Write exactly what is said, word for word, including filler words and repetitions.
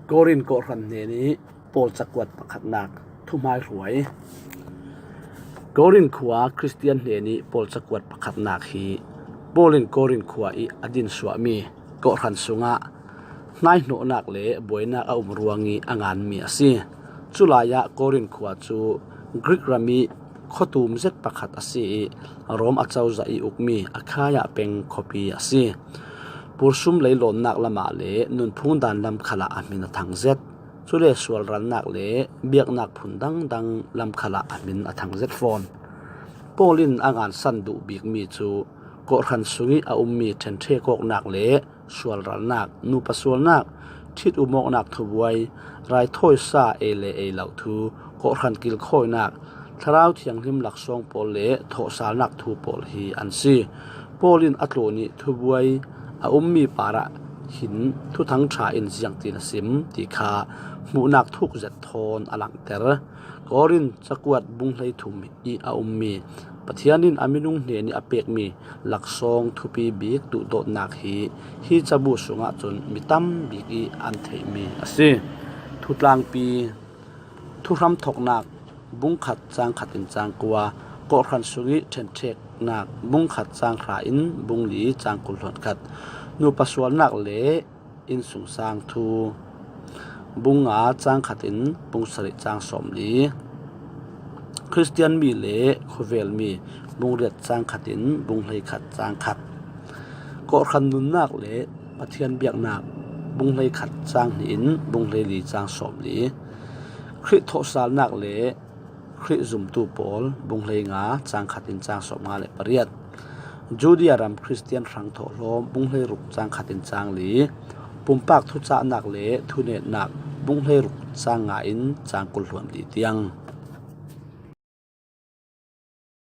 Korin kawhhran hnenih Paul cakuat pakhatnak thuhmaihruai. Korin khua Khristian hnenih Paul cakuat pakhatnak hi Paul in Korin khua ih a dinsuahmi kawhhran sungah hnaihnawhnak le buainak a um ruangih a nganmi a si. Culai ah Korin khua cu Greek ram ih khuatum zet pakhat a si ih Rom acozah ih ukmi Akhaia peng khuapi a si. Pursum leilawnnak lamah le nunphung daan lam khalah a hmin a thang zet. Cule sualralnak le biaknak phun dangdang lam khalah a hmin a thang zet fawn. Paul in a ngansan duh bikmi cu kawhhran sungih a ummi ṭhenṭhek awknak le sualralnak, nupa sualnak, ṭhit um awknak thubuai, raithawi sa ei le ei lo thu, kawhhran kilkhawinak, Thlarau Thianghlim laksawng pawl le thawhsalnak thu pawl hi an si. Paul in a tlun ih thubuai a ummi parah hin Thuthang ṭha in ziangtin a sim ti kha hmuhnak thuk zet thawn a langhter. Korin cakuat bung hleithum ih a ummi Pathian in a minung hnenih a pekmi laksawng thupi bik duhdawtnak hi hi cabu sungah cun mi tam bik ih an theihmi a si. Thutlangpi, thuhram thoknak bung khat cang khat in cang kua, kawhhran sungih ṭhenṭheknak bung khat cang hra in bung li cang kul hluan khat, nupa sualnak le innsungsang thu bung nga cang khat in bung sarih cang sawmli, Khristian mi le khuavel mi bung riat cang khat in bung hleikhat cang khat, kawhhran nunnak le Pathian biaknak bung hleikhat cang hnih in bung hleili cang sawmli, Khrih thawhsalnak le Khrih zumtu pawl bung hleinga cang khat in cang sawmnga le pariat, Judea ram Khristian hrang thawhlawm bung hleiruk cang khat in cang li, pumpak thucahnak le thunetnak bung hleiruk cang nga in cang kul hluan li tiang.